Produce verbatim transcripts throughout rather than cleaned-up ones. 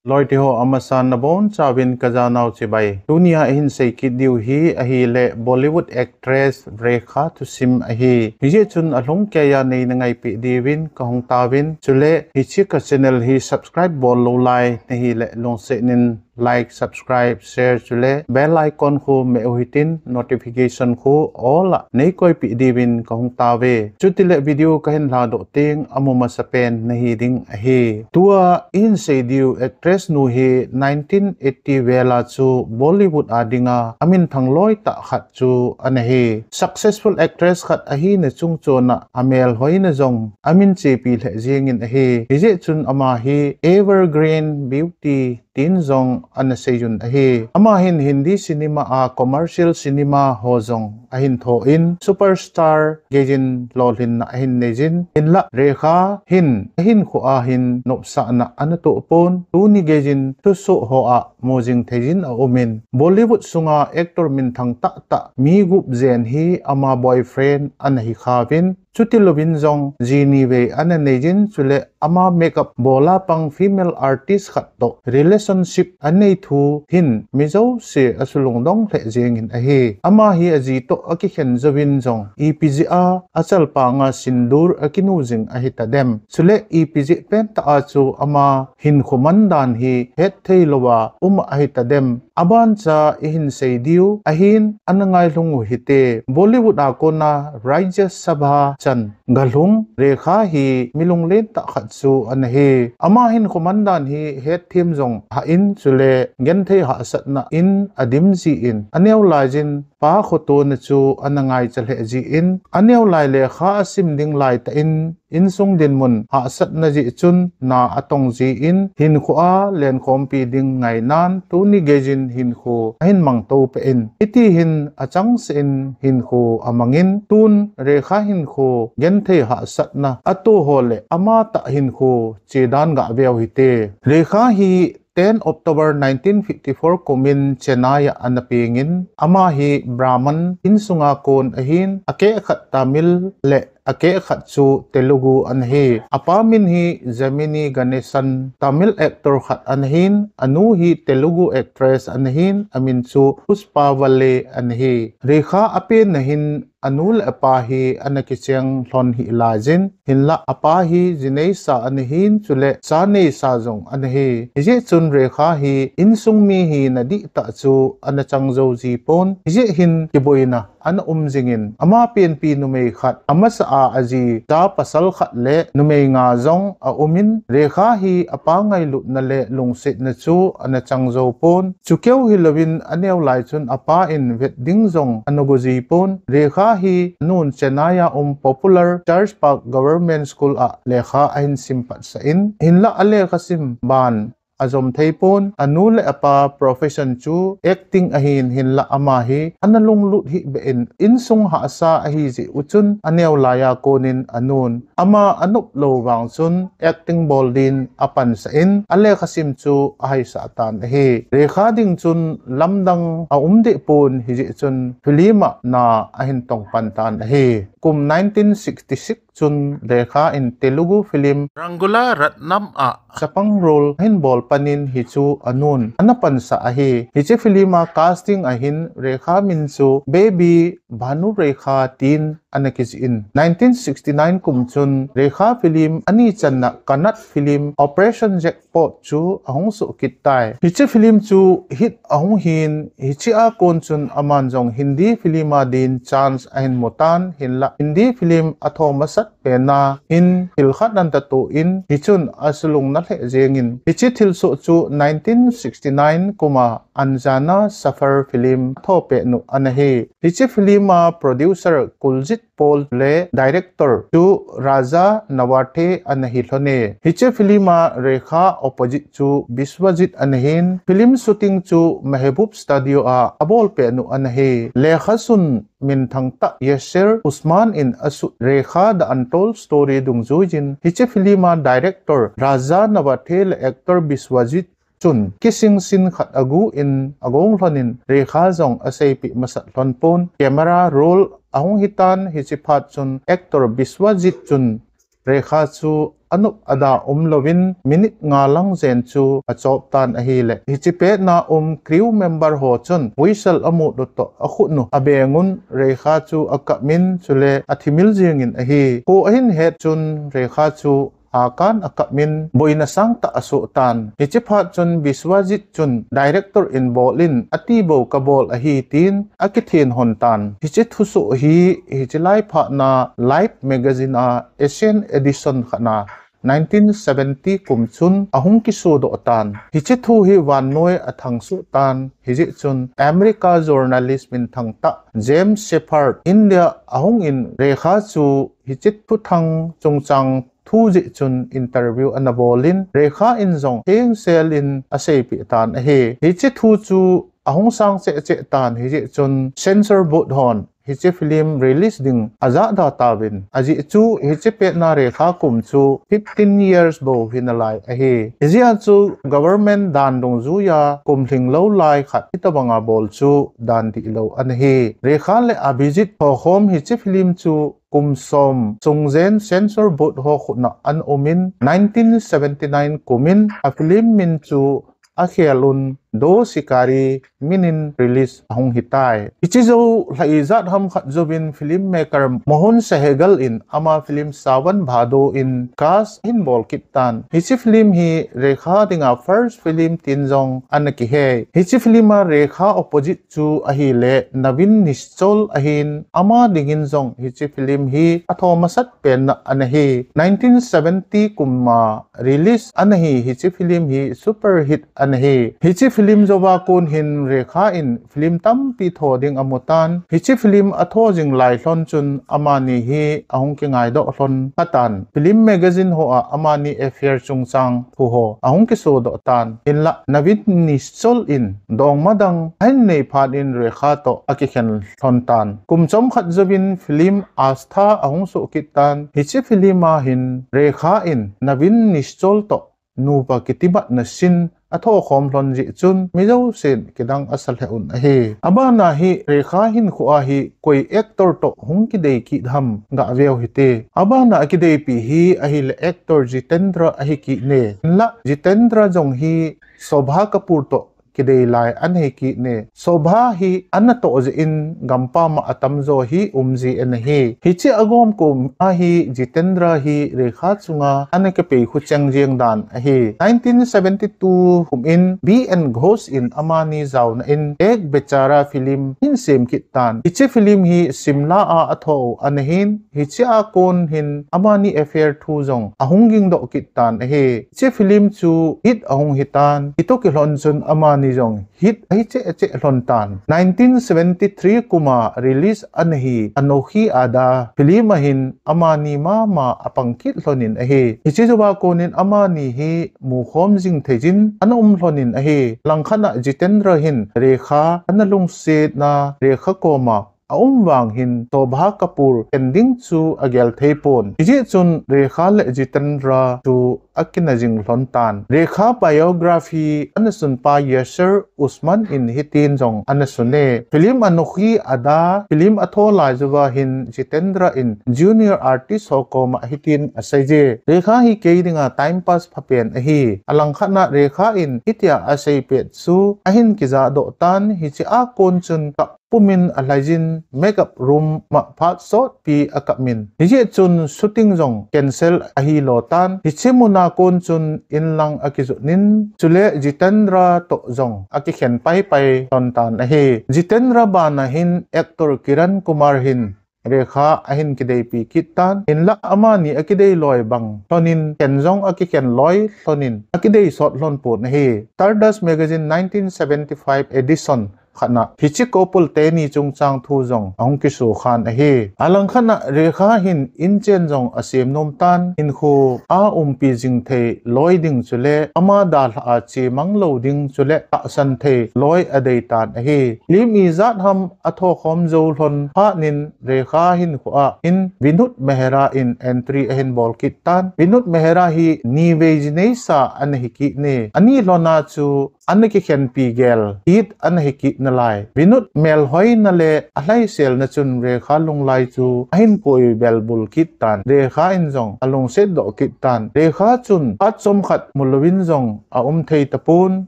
Loi te ho amasan nabonchauvin kajanau chibai. Tunia ihin seikit diu hi ahile Bollywood actress Rekha thusim ahi. Hijeh chun alhung keiya neina ngaipeh diuvin kahung tauvin. Chule hiche ka channel hi subscribe bol lou lai nahile lungset in like, subscribe, share chule bell icon khu meh u hitin notification khu all a neikoipeh diuvin kahung tauve. Chutile video kahin lhadoh teng amu masapen nahi ding ahi. Tua ihin sei diu actress nu hi nineteen eighty vela chu Bollywood a dinga aminthang loi tah khat chu ana hi. Successful actress khat ahina chungchona amelhoina jong amin chepi lheh jengin ahi. Hijeh chun ama hi evergreen beauty tin jong ana seiyun ahi. Ama hin Hindi cinema a commercial cinema ho jong ahin thoh in superstar geijin lolhinna ahin neijin, hinlah Rekha hin ahinkhoa hin nopsahna ana toh pon, tuni geijin thusoh hoa mujing theijin aumin, Bollywood sunga actor minthang tahtah mi gup jen hi ama boyfriend ana hikhauvin, chutilouvin jong jini vei ana neijin, chule ama makeup bola pang female artist khat toh relationship anei thu hin mi jouse asulungdong lheh jengin ahi. Ama hi aji toh akikhen jouvin jong ipi jeh a achalpanga sindoor akinu jing ahitadem. Chule ipi jeh pentah a chu ama hinkho mandan hi hetthei louva um ahitadem. Abancha ihin sei diu ahin ana ngailhung u hite. Bollywood a kona Rajya Sabha chan galhung Rekha hi mi lunglen tah khat chu ana hi. Ama hinkho mandan hi hetthem jong hah in chule genthei hahsatna in adim jin, aneo laijin pa khotona chu ana ngaicha lheh jin, aneo lai lekha asim ding laitah in insung dinmun hahsatna jeh chun na atong jin, hinkhoa lenkhompi ding ngainan tuni geijin hinkho ahin mangto peh in, hiti hin achangseh in hinkho amangin, tun Rekha hinkho genthei hahsatna atoh ho le amatah hinkho chedan gaveu hite. Rekha hi ten October nineteen fifty-four kumin Chennai a ana pengin, ama hi Brahman insunga kon ahin, akeh khat Tamil le akeh khat chu Telugu ana hi. Apa min hi Gemini Ganesan, Tamil actor khat ana hin, anu hi Telugu actress ana hin, amin chu Pushpavalli ana hi. Rekha apenna hin anu le apa hi ana kicheng lhon hih laijin, hinlah apa hi ji neisa ana hin, chule cha neisa jong ana hi. Hijeh chun Rekha hi insung mi hina dihtah chu ana chang jou jipon. Hijeh hin kiboina ana um jingin, ama penpi numei khat, amasa a aji cha pasal khat le numei nga jong aumin, Rekha hi apa ngailutna le lungsetna chu ana chang jou pon. Chukeu hilouvin aneo lai chun apa in vet ding jong ana go jipon. Rekha hi anun Chennai a um popular Church Park Government School a lekha ahin sim patsah in, hinlah alekha sim ban ajom thei pon. Anu le apa profession chu acting ahin, hinlah ama hi ana lunglut hih beh in, insung hahsa ahi jeh u chun aneo laiya konin anun ama anop lou vang chun acting bol din apansah in, alekha sim chu ahaisah tan ahi. Rekha ding chun lamdang aum deh pon, hijeh chun film a na ahin tong pan tan ahi. Kum nineteen sixty-six chun Rekha in Telugu film Rangula Ratnam a chapang role ahin bol panin hichu anun ana pansah ahi. Hiche film a casting ahin Rekha min chu Baby Bhanurekha tin ana kijih in, nineteen sixty-nine kum chun Rekha film ani channa Kannada film Operation Jackpot chu ahung soh kit tai. Hiche film chu hit ahung hin, hiche a kon chun aman jong Hindi film a din chance ahin mu tan, hinlah Hindi film atho masat pena in thil khat ana toh in, hichun asulung na lheh jengin, hiche thilsoh chu nineteen sixty-nine kum a Anjana Safar film atho peh nu ana hi. Hiche film a producer Kuljit Paul le director chu Raja Nawathe ana hi lhon e. Hiche film a Rekha opposite chu Biswajit ana hin, film shooting chu Mehboob Studio a abol peh nu ana hi. Lekha sun minthang tah Yasir Usman in asut Rekha The Untold Story dungjuiyin, hiche film a director Raja Nawathe le actor Biswajit chun kissing scene khat agu in agong lhon in, Rekha jong aseipeh masat lhon pon. Camera roll ahung hitan, hiche phat chun actor Biswajit chun Rekha chu anop ada umlouvin minute nga lang jen chu achop tan ahile, hiche petna um crew member ho chun whistle amu lut toh akhut nu abengun Rekha chu akap in chule athimil jingin ahi. Kho ahin het chun Rekha chu akan akap in boina sangtah asoh tan. Hiche phat chun Biswajit chun director in bol in ati bou kabol ahi tin akithen hon tan. Hiche thusoh hi hiche lai phatna Life magazine a Asian edition khatna nineteen seventy kum chun ahung kisodoh tan. Hiche thu hi vannoi athangsoh tan. Hijeh chun America journalist minthang tah James Shepherd India ahung in Rekha chu hiche thuthang chungchang thu jeh chun interview ana bol in Rekha in jong thengsel in aseipeh tan ahi. Hiche thu chu ahung sang cheh cheh tan hijeh chun censor board hon hiche film release ding ajahda tauvin. Ajeh chu hiche petna Rekha kum chu fifteen years bou hi nalai ahi. Hijeh a chu government dan dungjuiya kum lhinglou lai khat hitobanga bol chu dan dihlou ana hi. Rekha le Abhijit thokhom hiche film chu kum som sung jen censor board ho khutna ana um in nineteen seventy nine kum in a film min chu akhel un Do Shikari min in release ahung hitai. Hiche jou lha ijat ham khat jouvin film maker Mohan Sehgal in ama film Sawan Bhadon cast ahin bol kit tan. Hiche film hi Rekha dinga first film tin jong ana kihei. Hiche film a Rekha opposite chu ahile Navin Nischol ahin ama dingin jong hiche film hi atho masat penna ana hi. Nineteen seventy kum a release ana hi hiche film hi super hit ana hi. Hiche film jouva kon hin Rekha in film tampi tho ding amu tan. Hiche film atho jing lai lhon chun amani hi ahung kingaidoh lhon kha tan. Film magazine ho a amani affair chungchang thu ho ahung kisodoh tan. Hinlah Navin Nischol in dongma dang ahin nei phat in Rekha toh akikhen lhon tan. Kum chomkhat jouvin film Astha ahung soh kit tan. Hiche film a hin Rekha in Navin Nischol toh nupa kitimatna scene atho khom lhon jeh chun mi jousen kidang asa lheh un ahi. Abana hi Rekha hinkho a hi koi actor toh hung kidei kit ham gah veu hite. Abana akideipi hi ahile actor Jitendra ahi kit ne. Hinlah Jitendra jong hi Shobha Kapoor toh kidei lai ana hi kit ne. Shobha hi ana toh jeh in gampam a atamjo hi um ji ana hi. Hiche agom kum a hi Jitendra hi Rekha chunga ana kipei khu cheng jeng dan ahi. Nineteen seventy two kum in B N Ghosh in amani jaona in Ek Bechara film ahin sem kit tan. Hiche film hi Shimla a atho u ana hin, hiche a kon hin amani affair thu jong ahung gingdoh kit tan ahi. Hiche film chu hit ahung hitan, hitoh kilhon chun amani jong hit ahi cheh cheh lhon tan. Nineteen seventy three kum a release ana hi Anokhi Aadha film a hin amani mama apang kit lhon in ahi. Hiche jouva kon in amani hi mukhom jing thei jin ana um lhon in ahi. Langkhat a Jitendra hin Rekha ana lungsetna Rekha koma aum vang hin Shobha Kapoor khen ding chu agel thei pon. Hijeh chun Rekha le Jitendra chu akina jing lhon tan. Rekha biography ana sunpa Yasir Usman in hitin jong ana sun e. Film Anokhi Aadha film atho lai jouva hin Jitendra in junior artist ho koma hitin asei je. Rekha hi kei dinga time pass phapen ahi. Alangkhat a Rekha in hitia asei pet chu ahin kijahdoh tan, hiche a kon chun kap pumin alhai jin makeup room ma phat sotpi akap in. Hijeh chun shooting jong cancel ahilou tan. Hiche muna kon chun inlang akijot in, chule Jitendra toh jong akikhen paipai lhon tan ahi. Jitendra bana hin actor Kiran Kumar hin Rekha ahin kideipi kit tan. Hinlah amani akidei loi bang lhon in, khen jong akikhen loi lhon in, akidei sot lhon pon ahi. Stardust Magazine nineteen seventy five edition khat a hiche couple teni chungchang thu jong ahung kiso khan ahi. Alangkhat a Rekha hin inchen jong asem nom tan, hinkho a umpi jing thei loi ding chule ama dalha a chemang lou ding chule tahsan thei loi adei tan ahi. Film ijat ham atho khom jou lhon phat in Rekha hinkho a hin Vinod Mehra in entry ahin bol kit tan. Vinod Mehra hi nivei jinei sa ana hi kit ne. Ani lhon a chu ana kikhenpi gel hit ana hi kit nalai. Vinod melhoina le alhaiselna chun Rekha lunglai chu ahin pui belbul kit tan. Rekha in jong alungset doh kit tan. Rekha chun phat chomkhat mu louvin jong aum thei tapon.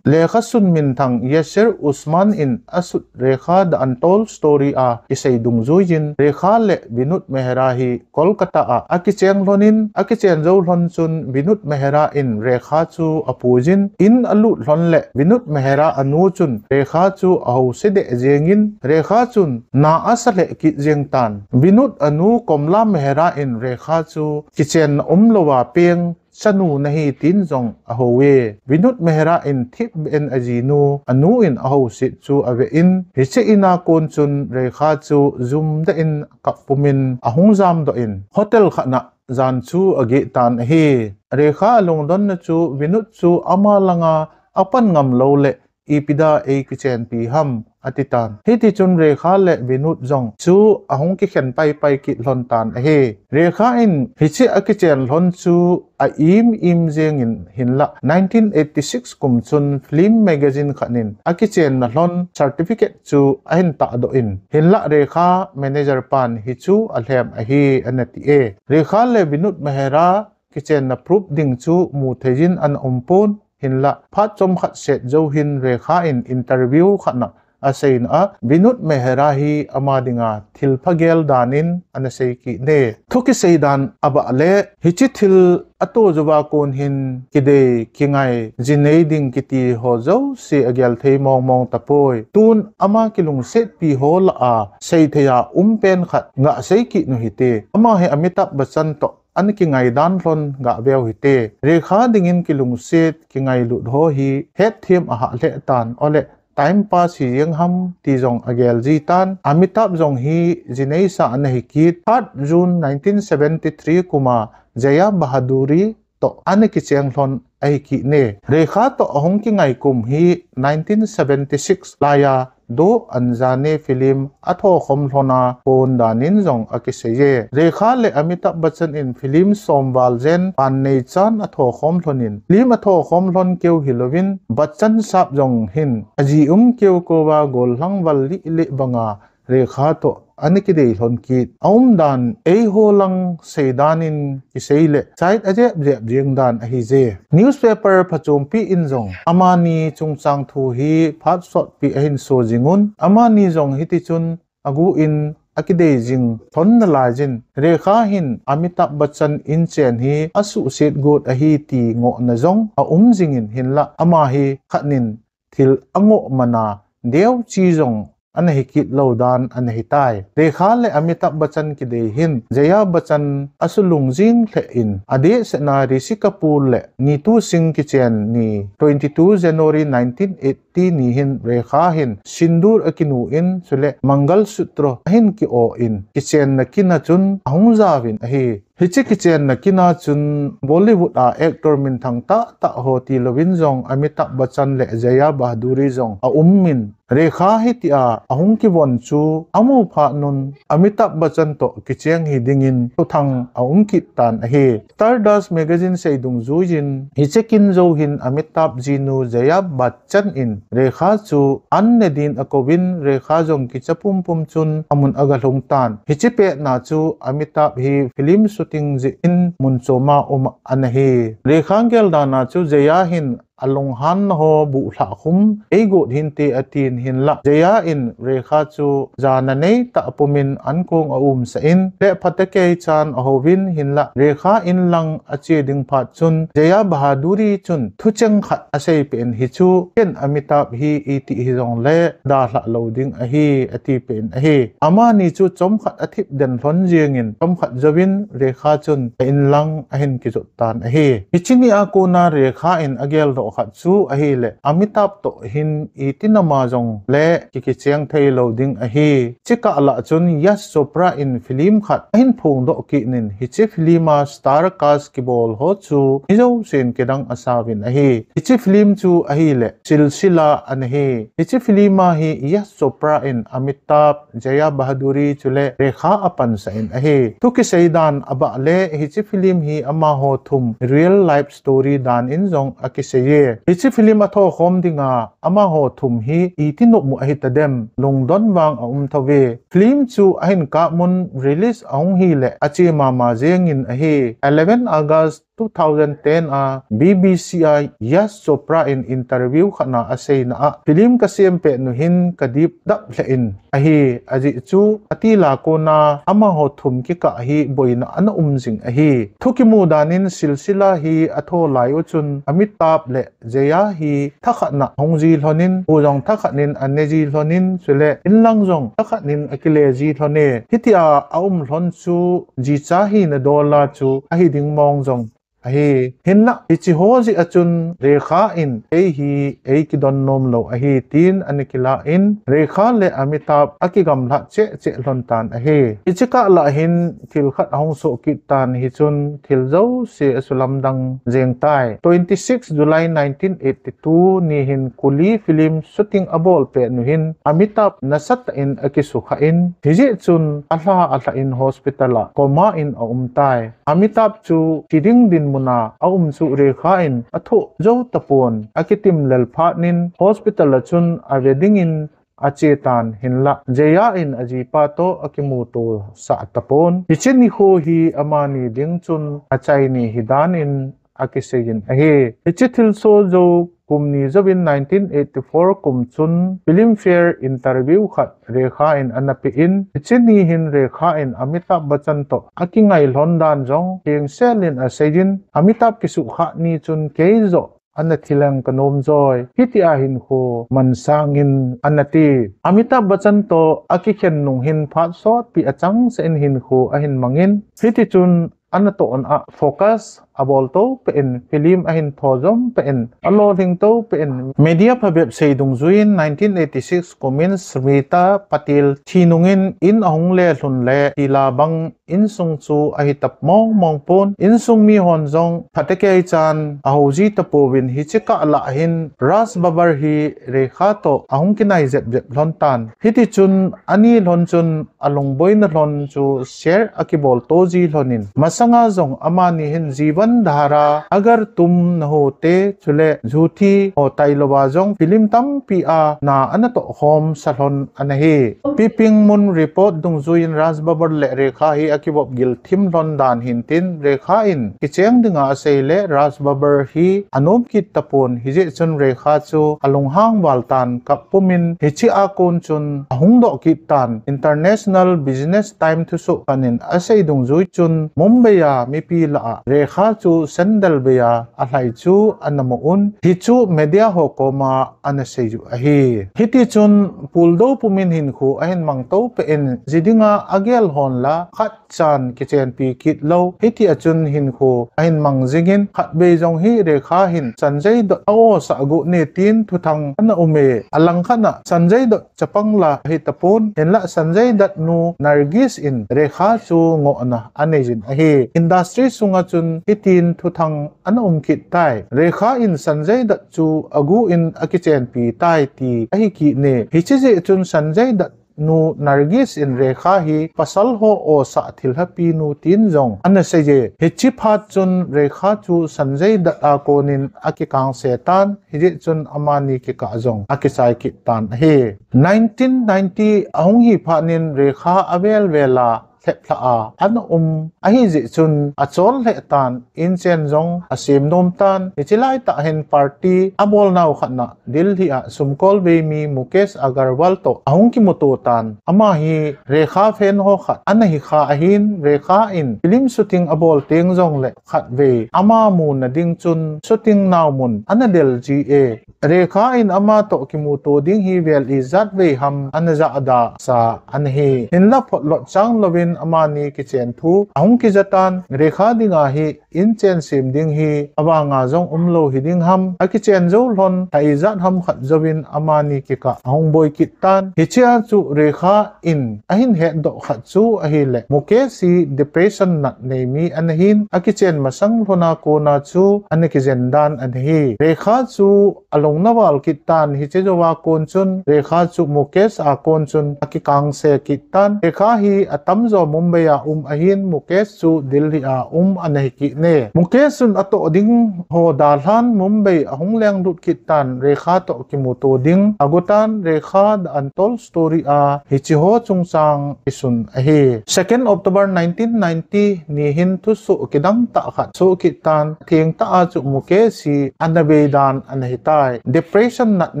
Lekhasun minthang Yasir Usman in asut Rekha The Untold Story a kisei dungjuiyin Rekha le Vinod Mehra hi Kolkata a akicheng lhonin, akichen jou lhon chun Vinod Mehra in Rekha chu apuiyin, in alut lhon le Vinod Mehra anu chun Rekha chu ahousie deh jengin, Rekha chun na asa lheh kit jeng tan. Vinod anu Komla Mehra in Rekha chu kichenna umlouva peng chanu nahi tin jong ahou e. Vinod Mehra in thipbeh in ajinu anu in ahousie chu ave in, hiche in a kon chun Rekha chu jumdah in kap pumin ahung jamdoh in hotel khat na jan chu ageh tan ahi. Rekha alungdonna chu Vinod chu ama langa apan ngam lou le ipi dia eikichenpi ham ati tan. Hiti chun Rekha le Vinod jong chu ahung kikhen paipai kit lhon tan ahi. Rekha in hiche akichen lhon chu a im im jengin hinlah nineteen eighty six kum chun film magazine khat in akichenna lhon certificate chu ahin tahdoh in hinlah Rekha manager pan hichu alhem ahi ana ti e. Rekha le Vinod Mehra kichenna proof ding chu mu theiyin ana um pon hinlah phat chomkhat set jou hin Rekha in interview khat na aseina a Vinod Mehra hi ama dinga thil phagel danin ana sei kit e. Thu kisei dan abah le hiche thil ato jouva kon hin kidei kingai jinei ding kiti ho jouse agel thei mong mong tapoi. Tun ama kilungsetpi ho lah a seithei a um pen khat gasei kit nu hite. Ama hi Amitabh Bachchan toh ana kingai dan lhon gaveu hite. Rekha dingin kilungset kingailut ho hi hetthem ahah lheh tan, ole time pass hijeng ham ti jong agel ji tan. Amitabh jong hi jineisa ana hi kit. Third June nineteen seventy three kum a Jaya Bahaduri toh ana kicheng lhon ahi kit e. Rekha toh ahung kingai kum hi nineteen seventy six laiya Do Anjane film athokhom lhon a kon danin jong akisei e. Rekha le Amitabh Bachchan in film som val jen pan neichan athokhom lhon in film athokhom lhon keu hilouvin Bachchan Saab jong hin aji um keu kouva gollhang val lih lih banga Rekha toh ana kidei lhon kit. Aum dan eiho lang sei danin kisei le side ajep jep jeng dan ahije. Newspaper phachompi in jong amani chungchang thu hi phat sotpi ahin so jing un, amani jong hiti chun agu in akidei jing lhon nalaiyin Rekha hin Amitabh Bachchan in chen hi asuhset got ahi ti ngohna jong aum jingin hinlah ama hi khat nin thil angoh mana deuchi jong ana hi kit lou dan ana hitai. Rekha le Amitabh Bachchan kidei hin Jaya Bachchan asulung jing lheh in adehsetna Rishi Kapoor le Neetu Singh kichen ni twenty two January nineteen eighty ni hin Rekha hin sindoor akinu in chule Mangal Sutra ahin ki-oh in kichenna kin a chun ahung jaovin ahi. Hiche kichenna kin a chun Bollywood a actor minthang tahtah ho tilouvin jong Amitabh Bachchan le Jaya Bahaduri jong aum in Rekha hitia ahung kivon chu amu phat un Amitabh Bachchan toh kicheng hi dingin thuthang aum kit tan ahi. Stardust magazine sei dungjuiyin hiche kin jou hin Amitabh jinu Jaya Bachchan in Rekha chu an ne din akouvin Rekha jong kicha pumpum chun amun agalhung tan. Hiche petna chu Amitabh hi film shooting jeh in mun chom a um ana hi. Rekha gel dan a chu Jaya hin alunghanna ho buhlhah khum eigot hinte atin hinlah Jaya in Rekha chu jana neitah pumin ankong aumsah in le phatecha chan ahouvin hinlah Rekha in lang ache ding phat chun Jaya Bahaduri chun thucheng khat aseipeh in hichu ken Amitabh hi iti hijongle dalhah lou ding ahi atipeh in ahi. Amani chu chomkhat athip den lhon jengin chomkhat jouvin Rekha chun a in lang ahin kijot tan ahi. Hiche ni a kona Rekha in ageldoh khat chu ahile Amitabh toh hin iti nama jongle kikicheng thei lou ding ahi. Chukah lah chun Yash Chopra in film khat ahin phongdoh kit in hiche film a star cast kibol ho chu mi jousen kidang asauvin ahi. Hiche film chu ahile Silsila ana hi. Hiche film a hi Yash Chopra in Amitabh, Jaya Bahaduri chule Rekha apansah in ahi. Thu kisei dan abah le hiche film hi amaho thum real life story dan in jong akisei e. Hiche film a thokhom dinga amaho thum hi iti nopmu ahi tadem, lungdon vang a um thou ve. Film chu ahin kap mun release ahung hile ache mama jengin ahi. Eleven August two thousand ten a B B C a Yash Chopra in interview khat na aseina a, film kasem pet nu hin kadip dap lheh in ahi, ajeh chu atila kona amaho thum kikah hi boina ana um jing ahi. Thu kimu danin Silsila hi atho lai u chun Amitabh le Jaya hi thakhat na hung ji lhonin, u jong thakhat nin ane ji lhonin, chule inlang jong thakhat nin akile ji lhone. Hitia aum lhon chu jicha hina dola chu ahi ding mong jong ahi. Hinlah hiche ho jeh a chun Rekha in ei hi ei kidon nom lou ahi tin ana kila in, Rekha le Amitabh akigamlha cheh cheh lhon tan ahi. Hiche kah lah hin thil khat ahung soh kit tan, hichun thil jouse asulamdang jeng tai. Twenty six July nineteen eighty two ni hin Coolie film shooting abol pet nu hin Amitabh nasatah in akisukha in, hijeh chun alha alha in hospital a coma in aum tai. Amitabh chu thi ding dinmun a aum chu Rekha in athoh jou tapon, akitim lel phat nin hospital a chun ave dingin ache tan, hinlah Jaya in ajipa toh akimuto sah tapon. Hiche nikho hi amani ding chun achaini hi dan in akisei in ahi. Hiche thilsoh jou kum ni jouvin nineteen eighty four kum chun Filmfare interview khat Rekha in ana pe in, hiche ni hin Rekha in Amitabh Bachchan toh akingai lhon dan jong hengsel in asei in, Amitabh kisukha ni chun kei joh ana thi leng kanom joi, hitia hinkho mansang in ana ti. Amitabh Bachchan toh akikhen nung hin phat sotpi achangseh in hinkho ahin mang in, hitichun ana tohna a focus abol to peh in, film ahin tho jom peh in, alolhing to peh in. Media phabep sei dungjuiyin nineteen eighty six kumin Smita Patil thi nungin in ahung le lhun le tila bang insung chu ahi tap mong mong pon. Insung mihon jong phatecha in ahou ji tapouvin, hiche kah lah hin Raj Babbar hi Rekha toh ahung kinai jep jep lhon tan. Hitichun ani lhon chun alungboina lhon chu share akibol to ji lhon in, masanga jong amani hin Jeevan Dhara, Agar Tum Na Hote, chule Jhuthi ho tailouva jong film tampi a na ana tohkhom sa lhon ana hi. Piping Mun report dungjuiyin Raj Babbar le Rekha hi akivop gilthim lhon dan hin tin, Rekha in kicheng dinga asei le Raj Babbar hi anom kit tapon, hijeh chun Rekha chu alunghang val tan kap pumin, hiche a kon chun ahung doh kit tan. International Business Time thusoh khat in asei dungjui chun Mumbai a mipi lah a Rekha chu sandal bei a alhai chu ana mu un, hichu media ho koma ana sei u ahi. Hitichun puldou pumin hinkho ahin mang to peh in, ji dinga agel lhon la khat chan kichenpi kit lou, hitia chun hinkho ahin mang jingin, khatvei jong hi Rekha hin Sanjay Dutt a-o sah got ne tin thuthang ana um e, alangkhat a Sanjay Dutt chapang la ahi tapon, hinlah Sanjay Dutt nu Nargis in Rekha chu ngohna anei jin ahi. Industry sunga chun hitin thuthang ana um kit tai. Rekha in Sanjay Dutt chu agu in akichenpi tai ti ahi kit ne. Hiche jeh chun Sanjay Dutt nu Nargis in Rekha hi pasal ho o sah thilha pi nu tin jong ana sei e. Hiche phat chun Rekha chu Sanjay Dutt a konin akikangse tan, hijeh chun amani kikah jong akichai kit tan ahi. Nineteen ninety ahung hi phat nin Rekha avel vel a lhep lha a ana um ahi jeh chun achol lheh tan, inchen jong asem nom tan. Hiche lai tah hin party abol nau khat na Delhi a sumkol bei mi Mukesh Agarwal toh ahung kimuto tan. Ama hi Rekha fan ho khat ana hi kha ahin, Rekha in film shooting abol teng jongle khatvei ama muna ding chun shooting nau mun ana del ji e. Rekha in ama toh kimuto ding hi vel ijat vei ham ana jahda sa ana hi. Hinlah photlot chang louvin amani kichen thu ahung kija tan. Rekha dinga hi inchen sem ding hi avanga jong um lou hi ding ham, akichen jou lhon lha ijat ham khat jouvin amani kikah ahung boi kit tan. Hichea chu Rekha in ahin hetdoh khat chu ahile, Mukesh hi depression nat nei mi ana hin, akichen masang lhona kona chu ana kijen dan ana hi. Rekha chu alung na val kit tan, hiche jouva kon chun Rekha chu Mukesh a kon chun akikangse kit tan. Rekha hi atamjo Mumbai a um ahin, Mukesh chu Delhi a um ana hi kit e. Mukesh chun atoh ding ho dalhan Mumbai ahung lenglut kit tan, Rekha toh kimuto ding ago tan, Rekha The Untold Story a hiche ho chungchang kisun ahi. Second October nineteen ninety ni hin thusoh kidang tah khat soh kit tan, thengtah a chu Mukesh hi ana bei dan ana hitai. Depression natna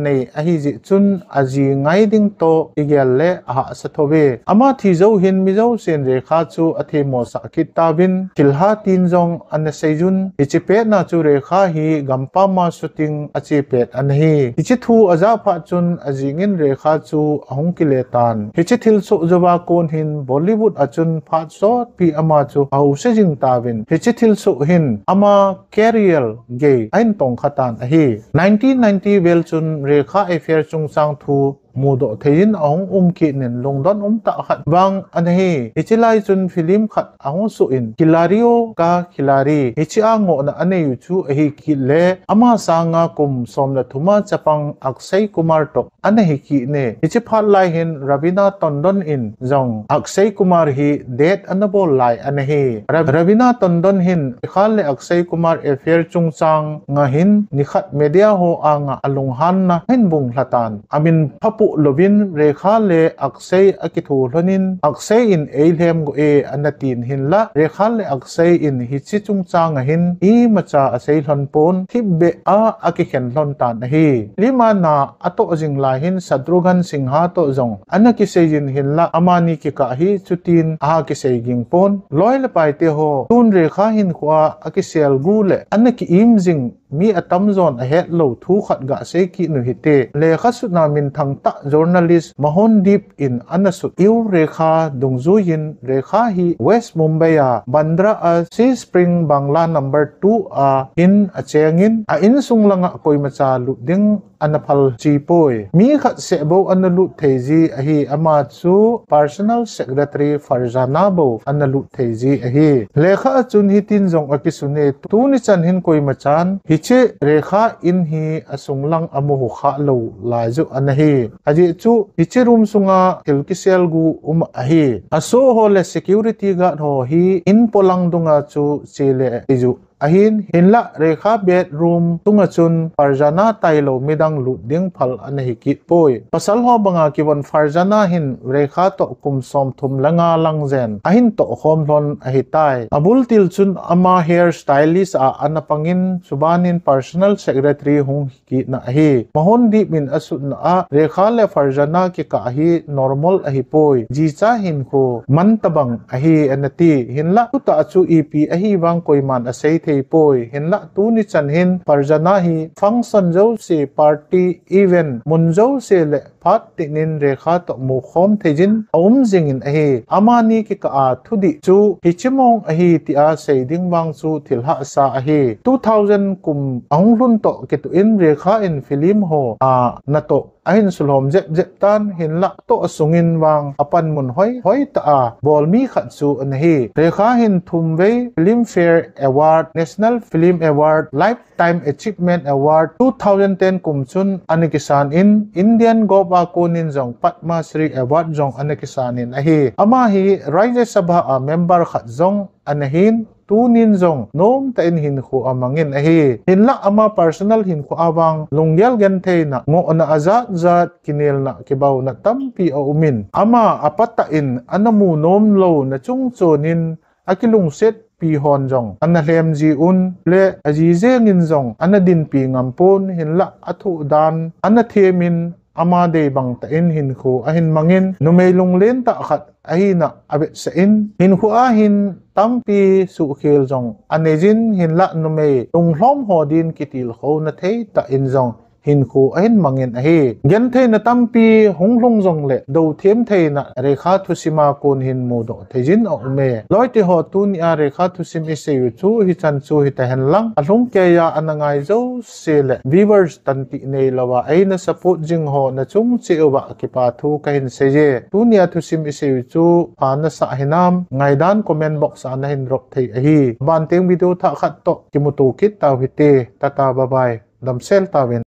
nei ahi jeh chun aji ngai ding toh igel le ahahsa thou ve. Ama thi jou hin mi jousen Rekha chu athemmo sah kit tauvin, thilha tin jong ana seijun. Hiche petna chu Rekha hi gampam a shooting ache pet ana hi. Hiche thu ajah phat chun ajing in Rekha chu ahung kile tan. Hiche thilsoh jouva kon hin Bollywood a chun phat sotpi ama chu ahousa jing tauvin. Hiche thilsoh hin ama career gei ahin tongkha tan ahi. Nineteen ninety vel chun Rekha affair chungchang thu mudoh thei in ahung um kit in lungdon umtah khat vang ana hi. Hiche lai chun film khat ahung soh in Khiladiyon Ka Khiladi, hiche a ngohna anei u chu ahi kit le, ama sanga kum som le thum a chapang Akshay Kumar toh ana hi kit e. Hiche phat lai hin Raveena Tandon in jong Akshay Kumar hi date ana bol lai ana hi. Ra-, Raveena Tandon hin Rekha le Akshay Kumar affair chungchang a hin nikhat media ho anga alunghanna ahin bung lha tan. Amin phapoh louvin Rekha le Akshay akitho lhon in, Akshay in eilhem go e ana tin, hinlah Rekha le Akshay in hiche chungchang a hin imacha asei lhon pon, thipbeh a akikhen lhon tan ahi. Film a na atoh jing lai hin Shatrughan Sinha toh jong ana kisei jin, hinlah amani kikah hi chutin aha kisei ging pon. Loi le pai te ho, tun Rekha hinkho a akisel gu le ana ki-im jing mi atamjon ahet lou thu khat gasei kit u hite. Lekha sutna minthang tah journalist Mohandeep in ana sut u Rekha dungjui in, Rekha hi West Mumbai a Bandra a Sea Spring Bungalow number two a in acheng in, a insung langa koimacha lut ding ana phal chi poi. Mi khat seh bou ana lut thei ji ahi, ama chu personal secretary Farzana bou ana lut thei ji ahi. Lekha a chun hitin jong akisun e, tuni chan hin koimachan hiche Rekha in hi asung lang amu kha lou lai joh ana hi. Ajeh chu hiche room sunga thil kisel gu um ahi. Aso ho le security guard ho hi in polang dunga chu che le ei joh ahin, hinlah Rekha bedroom sunga chun Farzana tailou midang lut ding phal ana hi kit poi. Pasal ho banga kivon Farzana hin Rekha toh kum som thum le nga lang jen ahin toh khom lhon ahitai. Abul til chun ama hair stylist a ana pang in, chuban in personal secretary hung kit na ahi. Mohandeep in asutna a Rekha le Farzana kikah hi normal ahi poi. Jicha hinkho man tabang ahi ana ti. Hinlah tuta chu ipi ahi vang koiman asei thei poi. Hinlah tuni chan hin Farzana hi function jouse, party, event, mun jouse le phat tin in Rekha toh mukhom thei jin aum jing in ahi. Amani kikah a thudih chu hiche mong ahi tia sei ding vang chu thil hahsa ahi. Two thousand kum ahung lhun toh kitoh in Rekha in film ho a natoh ahin sulhom jep jep tan, hinlah toh asung in vang apanmun hoi hoi tah a bol mi khat chu ana hi. Rekha hin thum vei Filmfare Award, National Film Award, Lifetime Achievement Award two thousand ten kum chun ana kisan in, Indian Govt a kon in jong Padma Shri Award jong ana kisan in ahi. Ama hi Rajya Sabha a member khat jong ana hin, tunin jong nomtah in hinkho amang in ahi. Hinlah ama personal hinkho a vang lunggel gentheina, ngohna ajat jat, kinelna, kibauna tampi aum in, ama apatah in ana mu nom louna chung chon in akilungset pi hon jong ana lhem ji un, le aji jeng in jong ana dinpi ngam pon, hinlah athuh dan ana them in ama dei bang tah in hinkho ahin mang in, numei lunglen tah khat ahina avetsah in, hinkho a hin tampi suhkhel jong anei jin, hinlah numei lunglhom ho din kitilkhouna thei tah in jong hinkho ahin mang in ahi. Gentheina tampi hung lhung jong le dothem theina Rekha thusim a kon hin mudoh thei jin aum e. Loite ho, tuni a Rekha thusim isei u chu hichan chu hita hen lang, alhung keiya ana ngai jouse le viewers tantih nei louva eina support jing ho nachung cheh uva kipa thu kahin sei e. Tuni a thusim isei u chu pha nasah hinam, ngaidan comment box a nahin drop thei ahi. Banteng video thah khat toh kimuto kit tau hite. Tata, bye bye. Damsel tauvin.